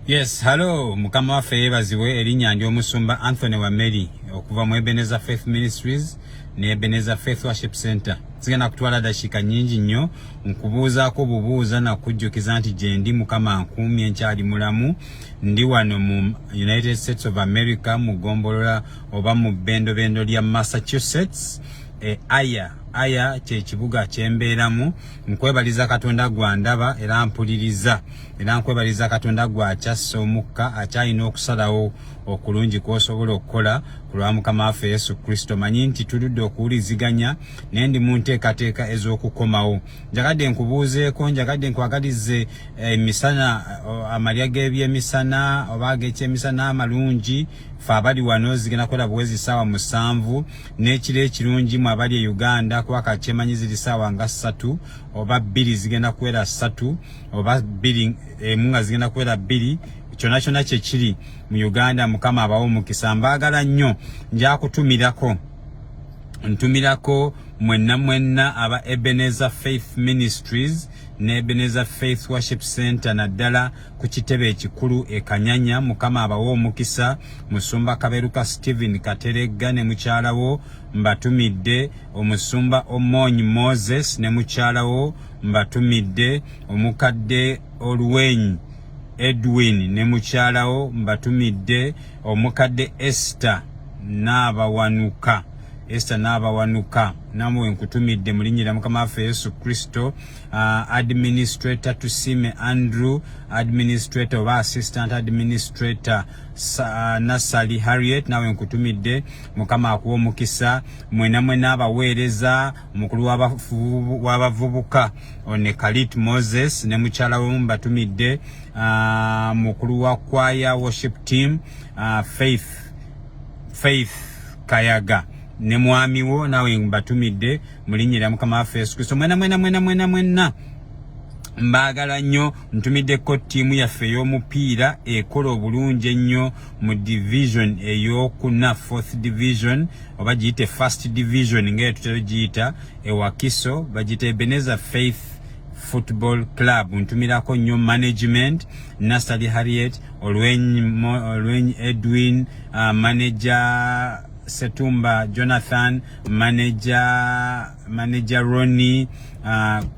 Yes, hello, Mukama waffe yeebazibwe. Erinnya ndi Omusumba Anthony Wameri okuva mu Ebenezer Faith Ministries ne Ebenezer Faith Worship Center. Sigenda kutwala dakiika nnyingi nnyo nkubuuzaako bubuuza nakujjukiza nti gyendi Mukama ankuumye nkyali mulamu. Ndi wano mu United States of America mu ggombolola oba mu bbendobendo lya Massachusetts e Aya. Aya kye kibuga kye mbeeramu. Nkwebaliza Katonda gwandaba era mpuliriza, era nkwebaliza Katonda gwakyassa omukka akyalina okusalawo okulungi kw'osobola okukola ku lwa Mukama waffe Yesu Kristo. Manyi nti tuludde okuwuliziganya naye ndi mu nteekateeka ez'okukomawo. Njagadde nkubuuzeeko, njagadde nkwagalize emisana, amalya g'ebyemisana oba ag'ekyemisana amalungi. Fe abali wano zigenda kukola buwezi ssaawa 7, n'ekiro ekirungi mu abali e Uganda, kuba kakyemanyi ziri ssaawa nga 3 oba 2, zigenda kuwera 3 oba 2 emu nga zigenda kuwera 2. Kyonna kyonna kyekiri mu Uganda, Mukama abawo omukisa. Mbaagala nnyo. Njakutumirako, ntumirako mwenna mwenna aba Ebenezer Faith Ministries ne Ebenezer Faith Worship Center, naddala ku kitebe ekikulu e Kanyanya. Mukama abawe omukisa. Musumba Kaberuka Stephen Kateregga ne mukyalawo mbatumidde, Omusumba Omony Moses ne mukyalawo mbatumidde, Omukadde Olwenyi Edwin ne mukyalawo mbatumidde, Omukadde Esther Naabawanuka, Esther Naabawanuka, namwe nkutumidde mu linnya lya Mukama waffe Yesu Kristo. Administrator Tusime Andrew, administrator oba assistant administrator Nasali Harriet, nawe nkutumidde. Mukama akuwa omukisa. Mwena mwena abaweereza, omukulu w'abavubuka one Kalit Moses ne mukyala we mbatumidde, mukulu wa choir worship team Faith Kayaga ne mwami wo, nawe mbatumidde mu linnya lya Mukama waffe Yesu Kristo. Mwena mwena mwena mwena mwena mbaagala nnyo. Ntumiddeko ttiimu yaffe ey'omupiira ekola obulungi ennyo mu division ey'okuna, fourth division, oba giyite first division nga tutera giyita, ewakiso bagiyita Ebenezer Faith Football Club. Ntumirako nnyo management, Nasali Harriet, Olweny Edwin, manager Setumba Jonathan, manager Ronnie,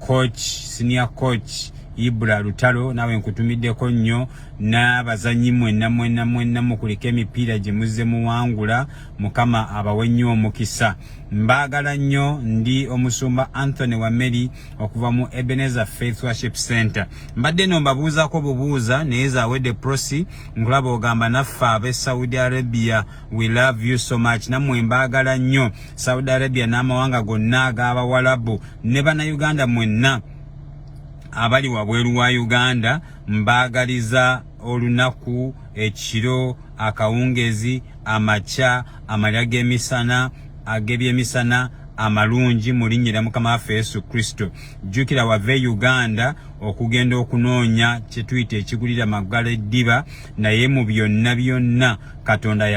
coach, senior coach Ibra Lutalo, nawe nkutumiddeko nnyo, n'abazanyi mwenna mwenna mwenna mukulika emipiira gye muzze muwangula. Mukama abawe nnyo omukisa. Mbaagala nnyo. Ndi Omusumba Anthony Wameri okuva mu Ebenezer Faith Worship Center. Mbadde no mbabuuzaako bubuuza naye zawedde prosi. Nkulaba ogamba naffe ab'e Saudi Arabia, we love you so much. Nammwe mbaagala nnyo, Saudi Arabia n'amawanga gonna ag'Abawalabu ne Bannayuganda mwenna abali wabweru wa Uganda. Mbaagaliza olunaku, ekiro, akawungezi, amakya, amalya g'emisana, ag'ebyemisana amalungi mu linnya lya Mukama waffe Yesu Kristo. Jjukira wava e Uganda okugenda okunoonya kye tuyita ekigulira maggala eddiba, naye mu byonna byonna Katonda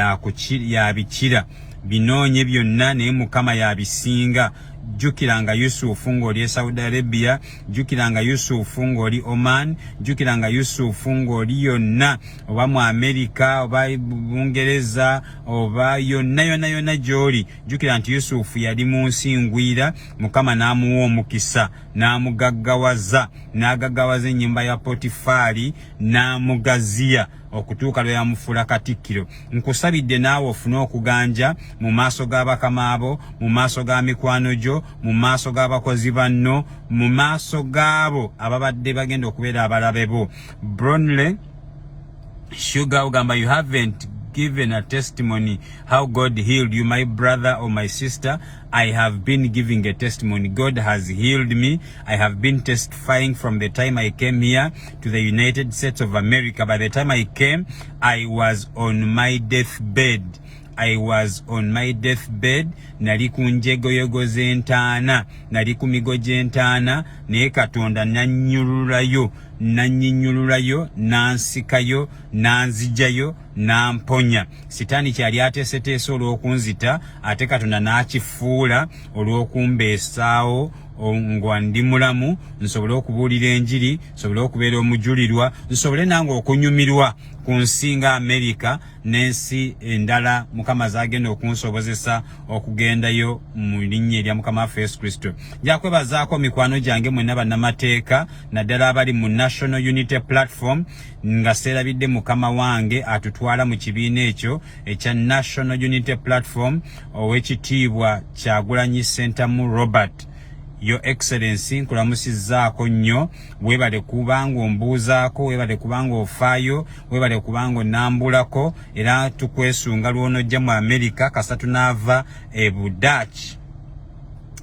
yabikira. Binoonye byonna naye Mukama yabisinga. Jjukiranga Yusufu ng'oli e Saudi Arabia, jjukiranga Yusufu ng'oli Oman, jjukiranga Yusufu ng'oli yonna, oba mu Amerika oba Bungereza oba yonna yonna yonna gy'oli. Jjukira nti Yusufu yali mu nsi ngwira, Mukama n'amuwa omukisa n'amugaggawaza, n'agaggawaza ennyumba ya Potifaali, n'amugaziya okutuuka lwe yamufuula katikkiro. Nkusabidde naawe ofune okuganja mu maaso g'abakama abo, mu maaso ga mikwano gyo, mu maaso g'abakozi banno, mu maaso gaabo ababadde bagenda okubeera abalabe bo. Bronley Sugar ogamba, "You haven't given a testimony how God healed you." My brother or my sister, I have been giving a testimony. God has healed me. I have been testifying from the time I came here to the United States of America. By the time I came, I was on my deathbed. I was on my deathbed. Nali ku njegoyego z'entaana, nali ku migo gy'entaana, naye Katonda nannyululayo, nannyinyululayo, nansikayo, nanzijayo, namponya. Sitaani kyali ateeseteese olw'okunzita, ate Katonda n'akifuula olw'okumbeesaawo. Nga ndi mulamu, nsobole okubuulira enjiri, nsobole okubeera omujulirwa, nsobole nange okunyumirwa ku nsi nga Amerika n'ensi endala Mukama zagenda okunsobozesa okugendayo mu linnya erya Mukama waffe Yesu Kristo. Nja kwebazaako mikwano gyange mwenna bannamateeka, naddala abali mu National Unity Platform, nga seerabidde mukama wange atutwala mu kibiina ekyo ekya National Unity Platform, Owekitiibwa Kyagulanyi Sentamu Robert. Your Excellency, nkulamusizzaako nnyo. Weebale kubanga ombuuzaako, weebale kubanga ofaayo, weebale kubanga onambulako, era tukwesunga lw'onojja mu America. Kasatu naava e Budach,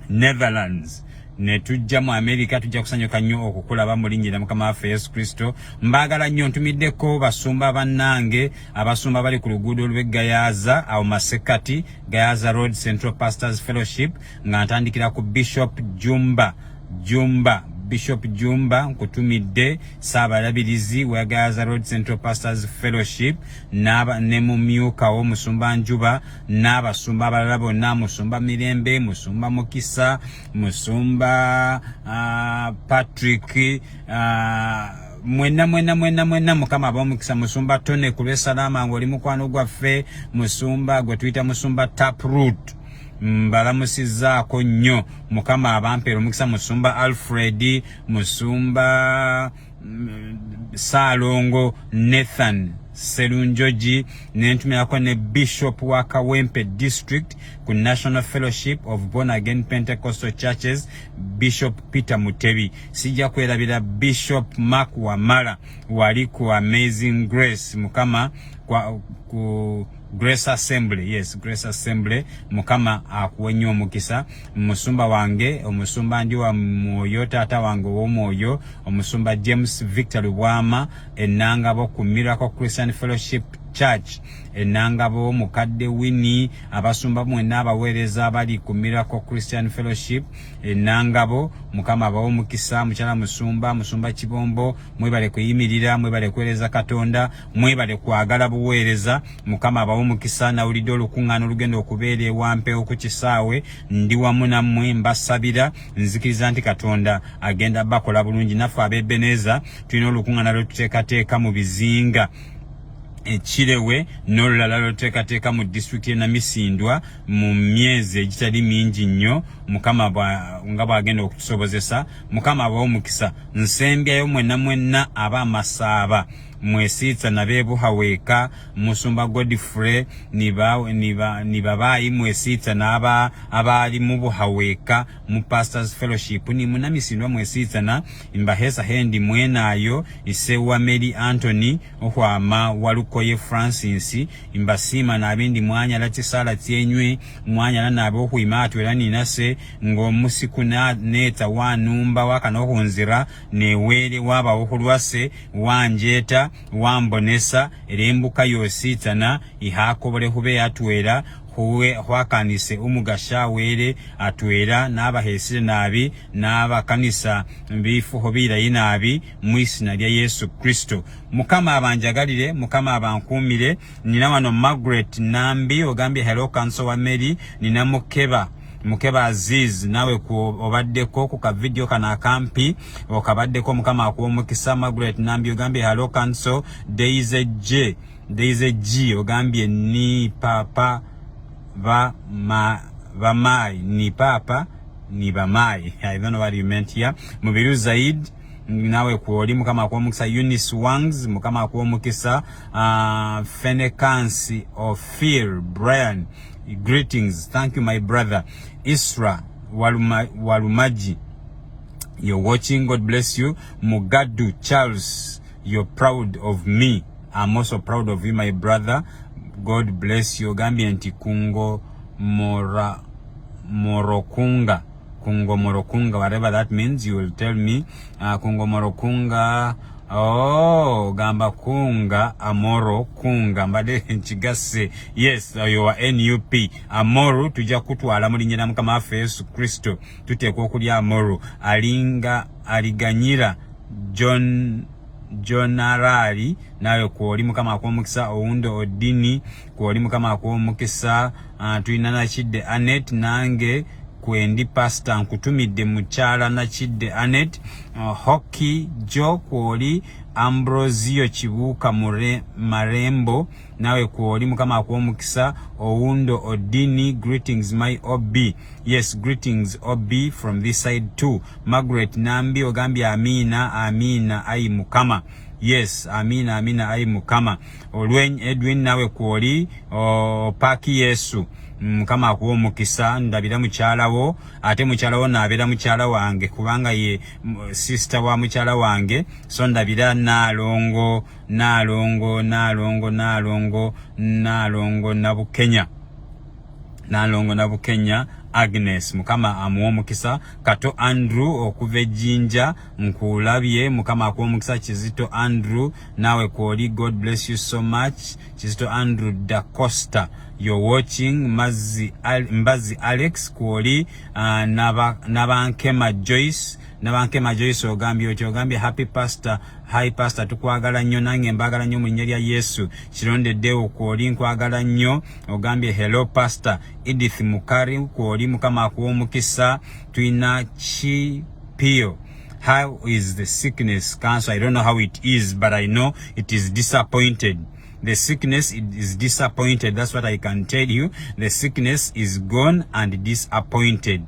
Netherlands, ne tujja mu Amerika, tujja kusanyuka nnyo okukulaba mu linnya lya Mukama waffe Yesu Kristo. Mbaagala nnyo. Ntumiddeko basumba bannange, abasumba bali ku luguudo lw'e Gayaza awo Masekati, Gayaza Road Central Pastors Fellowship, nga ntandikira ku Bishop Jumba. Jumba, Bishop Jumba, nkutumidde, Saabalabirizi wa Gayaza Road Central Pastors Fellowship, ne mumyukawo Musumba Njuba, n'abasumba abalala bonna, Musumba Mirembe, Musumba Mukisa, Musumba Patrick, mwenna mwenna mwenna mwenna, Mukama ab'omukisa. Musumba Tone ku lw'Esalaama, ng'oli mukwano gwaffe, musumba gwe tuyita Musumba Taproot, mbalamusizzaako nnyo. Mukama abampeera omukisa. Musumba Alfred, Musumba Saalongo Nathan Serunjogi, nentumirako ne Bishop wa Kawempe District ku National Fellowship of Born Again Pentecostal Churches, Bishop Peter Mutebi. Sijja kwerabira Bishop Mark Wamala wali ku Amazing Grace, Mukama kwa, ku Grace Assembly, yes, Grace Assembly. Mukama akuwe nnyo omukisa. Musumba wange, omusumba ndi wa mwoyo, taata wange ow'omwoyo, Omusumba James Victor Lubwama Enangabo ku Miracle Christian Fellowship Church Enangabo, Mukadde Winnie, abasumba mwenna abaweereza abali ku Miracle Christian Fellowship Enangabo, Mukama abawe omukisa. Mukyala musumba, Musumba Kibombo, mwebale kuyimirira, mwebale kuweereza Katonda, mwebale kwagala buweereza. Mukama abawe omukisa. Nawulidde olukuŋŋaana olugenda okubeera ewampewo ku kisaawe. Ndi wamu nammwe, mbasabira. Nzikiriza nti Katonda agenda bakola bulungi. Naffe ab'Ebeneza tulina olukuŋŋaana lwetuteekateeka mu bizinga ekirewe, n'olulala lwetuteekateeka mu disitulikiti y'e Namisindwa mu myezi egitali mingi nnyo, Mukama nga bw'agenda okutusobozesa. Mukama abawe omukisa. Nsembyayo mwenna mwenna aba amasaaba mwesiitsa nabeebuhaweeka, Musumba Godfrey nibabaayi mwesiitsa n'aba abaali mu buhaweeka mu Pastors Fellowship ni munamisindwa mwesiitsana, mbahesa hendi mwenaayo. Ise Wameli Anthony okhwama Walukoye Francis, mbasiima nabi ndi mwanyala tsisala tsyenywe, mwanyala nabi okhwima atwela ninase ng'omusiku netsa wanumba wakana okhunzira newele wabawo khulwase, wanjeta wambonesa. Era embuka yositsana ikhakobole khube atwela, khwakanise omugasha wele atwela, nabakhesile nabi nabakanisa bifukho bilayi nabi mwisina lya Yesu Kristo. Mukama abanjagalire, Mukama abankuumire. Nina wano Margaret Nambi, ogambye, "Hello, Counsel wa Mary." Nina Mukeba, Mukeba Aziz, nawe ku obaddeko ku ka video kano akampi, okabaddeko. Mukama akuwa omukisa. Margaret Nambi ogambye, "Hello, Counsel." Daisy J, Daisy G, ogambye, "Ni papa ba ma bamai, ni papa ni bamai." I don't know what you meant here. Mubiru Zaid, nawe kwoli, Mukama akuwa omukisa. Eunice Wangs, Mukama akuwa omukisa. Fenekansi Ophir Brian, greetings, thank you, my brother. Isra Walumaji, you're watching, God bless you. Mugadu Charles, you're proud of me, I'm also proud of you, my brother, God bless you. Ogambye nti kungo mora morokunga, kungo morokunga, whatever that means, you will tell me. Kungo morokunga, oh, gamba kunga amoro kunga, mbadde nkigase. Yes, oyo wa NUP. Amoru tujja kutwala mu linnya lya Mukama waffe Yesu Kristo. Tuteekwa okulya amoru. Alinga aliganyira John Jonarali, nawe kwoli, Mukama akuwa omukisa. Owundo Odini, kwoli, Mukama akuwa omukisa. Tulina Nakidde Anet, nange Kwendi pastor, nkutumidde mukyala Nakidde Anet. Hockey Jo kwoli, Ambrosio Kibuuka Marembo nawe kwoli, Mukama akuwa omukisa. Owundo Odini, greetings my OB. Yes, greetings OB from this side too. Margaret Nambi ogambye amiina, amiina ayi Mukama. Yes, amiina, amiina ayi Mukama. Olweny Edwin nawe kwoli, Opaaki Yesu, Mukama akuwa omukisa. Ndabira mukyalawo, ate mukyalawo naabeera mukyala wange kubanga ye sister wa mukyala wange. So ndabira Naalongo, Naalongo, Naalongo, Naalongo, Naalongo Nabukenya, Nalongo Nabukenya Agnes, Mukama amuwa omukisa. Kato Andrew okuva Ejjinja, nkulabye, Mukama akuwa omukisa. Kizito Andrew naawe kwoli, God bless you so much. Kizito Andrew Da Costa, you're watching. Mazi, Mbazi Alex kwoli. Nabankema Joyce, Nabankema Joyce ogambye otyo? Ogambye happy pastor. Hi pastor, tukwagala nnyo. Nange mbagala nnyo mu linnya lya Yesu. Kirondeddewo kwoli, nkwagala nnyo. Ogambye hello pastor. Edith Mukari kwoli, Mukama akuwa omukisa. Tulina Chipio, how is the sickness cancer? I don't know how it is, but I know it is disappointed. The sickness is disappointed, that's what I can tell you. The sickness is gone and disappointed.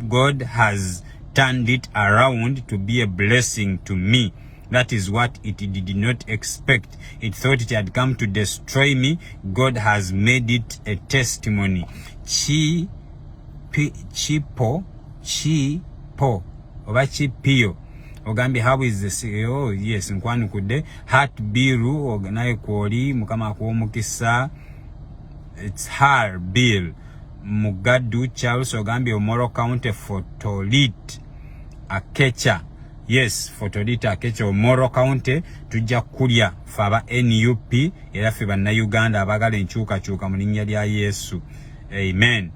God has turned it around to be a blessing to me. That is what it did not expect. It thought it had come to destroy me. God has made it a testimony. Chi pi, chipo, chipo oba chipio ogambye how is the, oh yes, nkwanukudde. Heart Biru naye kwoli, Mukama akuwa omukisa. It's her bill. Mugadu Charles ogambye Omoro County, Fotolit Akecha. Yes, Fotolit Akecha, Omoro County. Tujja kulya fe aba NUP era ffe Bannayuganda abaagala enkyukakyuka mu linnya lya Yesu, amen.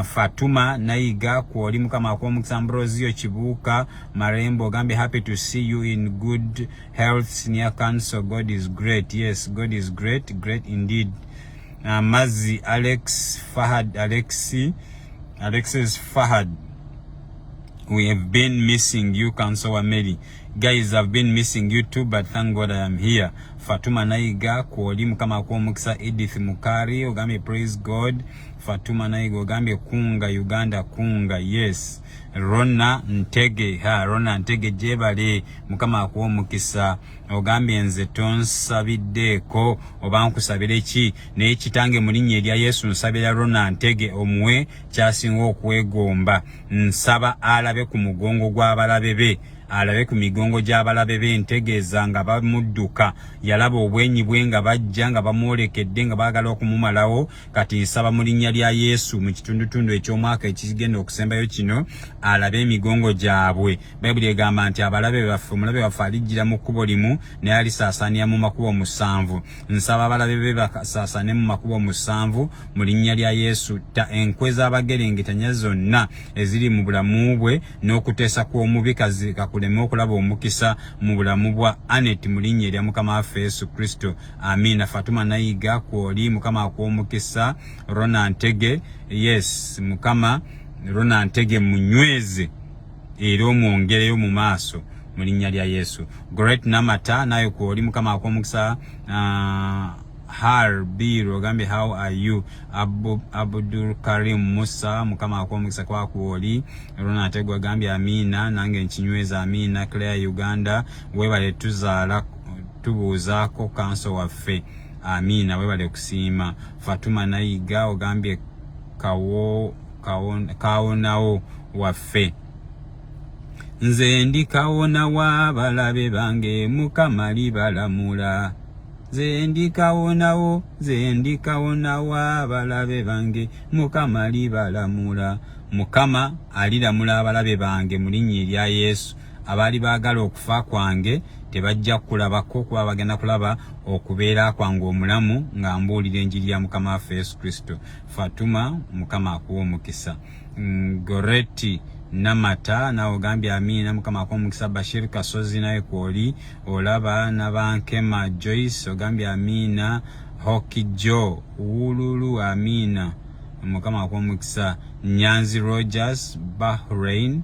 Fatuma Naiga kwoli, Mukama akuwa omukisa. Ambrosio Kibuuka Marembo ogambye happy to see you in good health, senior council. God is great. Yes, God is great, great indeed. Mazi Alex Fahad, Alexi, Alexis Fahad, we have been missing you, Council Mary. Guys have been missing you too, but thank God I am here. Fatuma Naiga kwoli, Mukama akuwa omukisa. Edith Mukari ogambye praise God. Fatuma Naiga ogambye kunga Uganda, kunga. Yes. Rona Ntege, ha, Rona Ntege jebale, Mukama akuwa omukisa. Ogambye nze tonsabiddeeko oba nkusabire ki, naye Kitange mu linnya erya Yesu nsabira Rona Ntege omuwe kyasinga okwegomba. Nsaba alabe ku mugongo gw'abalabe be, alabe ku migongo gy'abalabe be, ntegeeza nga bamudduka. Yalaba obwenyi bwe nga bajja nga bamwolekedde nga baagala okumumalawo. Kati nsaba mu linnya lya Yesu mu kitundutundu eky'omwaka ekigenda okusembayo kino alabe emigongo gyabwe. Bayibuli egamba nti abalabe baffe, omulabe waffe alijjira mu kkubo limu naye alisaasaanira mu makubo 7. Nsaba abalabe be basaasaane mu makubo 7 mu linnya lya Yesu. Ta enkwe z'abagerengetanya zonna eziri mu bulamu bwe n'okuteesa kw'omubi kakuleme okulaba omukisa mu bulamu bwa Anet mu linnya erya Mukama waffe Yesu Kristo, amiina. Fatuma Nayiga kwoli, Mukama akuwa omukisa. Rona Ntege, yes, Mukama Rona Ntege munyweze era omwongereyo mu maaso mu linnya lya Yesu. Great Namata naye kwoli, Mukama akuwa omukisa. Har Bir ogambye how are you? Abdul Karim Musa, Mukama akuwa omukisa kwakwoli. Rona Ntege agambye amiina, nange nkinyweza, amiina. Claire Uganda webale tuzaala tubuuzaako kanso waffe, amiina, webale kusiima. Fatuma Nayiga ogambye kawonawo waffe. Nze ndi kawona w'abalabe bange, Mukama libalamula. Nze ndi kawonawo, nze ndi kawona w'abalabe bange, Mukama libalamula. Mukama aliramula abalabe bange mu linnya erya Yesu. Abaali baagala okufa kwange tebajja kulabako kuba bagenda kulaba okubeera kwange omulamu nga mbuulira enjiri ya Mukama waffe Yesu Kristo. Fatuma, Mukama akuwa omukisa. Goreti Namata nawe ogambye amiina, Mukama akuwa omukisa. Bashir Kasozi nawe kwoli, olaba Nabankema Joyce ogambye amiina. Hoki Jo wululu, amiina. Mukama akuwa omukisa. Nyanzi Rogers, Bahrain,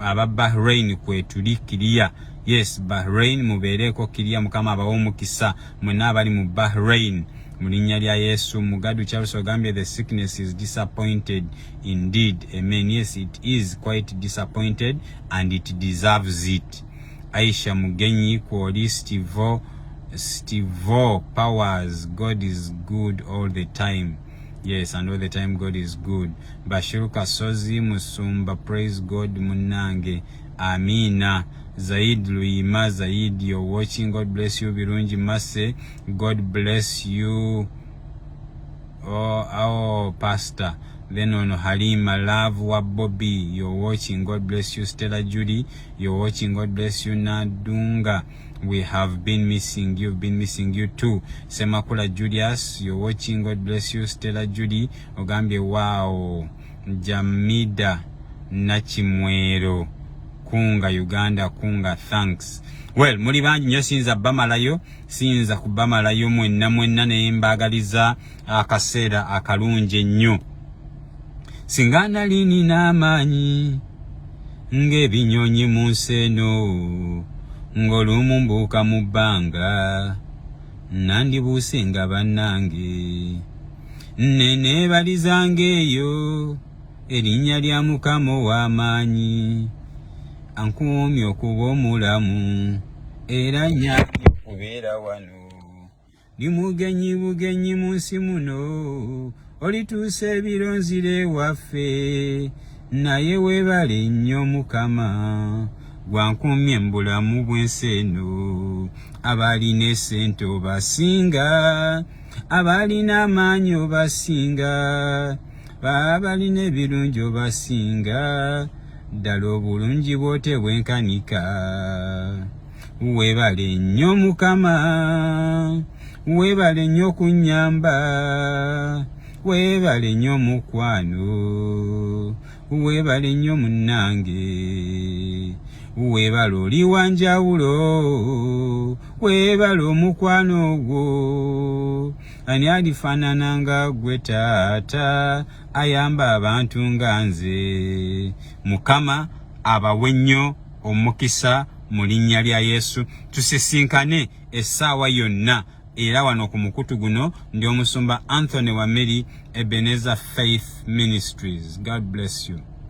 aba Bahrain kwetuli kiriya. Yes, Bahrain mubeereeko kiriya. Mukama abawe omukisa mwenna abali mu Bahrain mu linnya lya Yesu. Mugadu Charles ogambye, "The sickness is disappointed indeed." Amen. Yes, it is quite disappointed and it deserves it. Aisha Mugenyi kwoli. Stivo, Stivo Powers, "God is good all the time." Yes, and all the time God is good. Bashiru Kasozi Musumba, "Praise God munnange." Amina. Zaid Luima Zaid, you're watching, God bless you. Birungi Mase, God bless you. Oh, Pastor. Then ono Halima Love wa Bobby, you're watching, God bless you. Stella Judy, you're watching, God bless you. Nadunga, we have been missing you, been missing you too. Semakula Julius, you're watching, God bless you. Stella Judy ogambye, "Wow." Jamida Nakimwero, Kunga Uganda, Kunga, thanks. Well, muli bangi nnyo, siyinza bamalayo, siyinza kubamalayo mwenna mwenna, naye mbaagaliza akaseera akalungi ennyo. Singa nali nina amaanyi ng'ebinyonyi mu nsi eno, ng'olumu mbuuka mu bbanga, nandibuuse nga bannange, neneebalizanga eyo erinnya lya Mukama ow'amaanyi, ankuumye okuba omulamu era nyambye okubeera wano. Ndi mugenyi bugenyi mu nsi muno, olituusa ebiro nzira ewaffe, naye weebale nnyo Mukama gwankumye mu bulamu bw'ensi eno. Abalina esente obasinga, abalina amaanyi obasinga, abalina ebirungi obasinga, ddala obulungi bw'otebwenkanika. Weebale nnyo Mukama, weebale nnyo kunnyamba, weebale nnyo mukwano, weebale nnyo munnange, weebale oli wanjawulo, weebale omukwano ogwo. Ani alifaanana nga gwe taata ayamba abantu nga nze? Mukama abawe nnyo omukisa mu linnya lya Yesu. Tusisinkane essaawa yonna era wano ku mukutu guno. Ndi Omusumba Anthony Wameri, Ebenezer Faith Ministries. God bless you.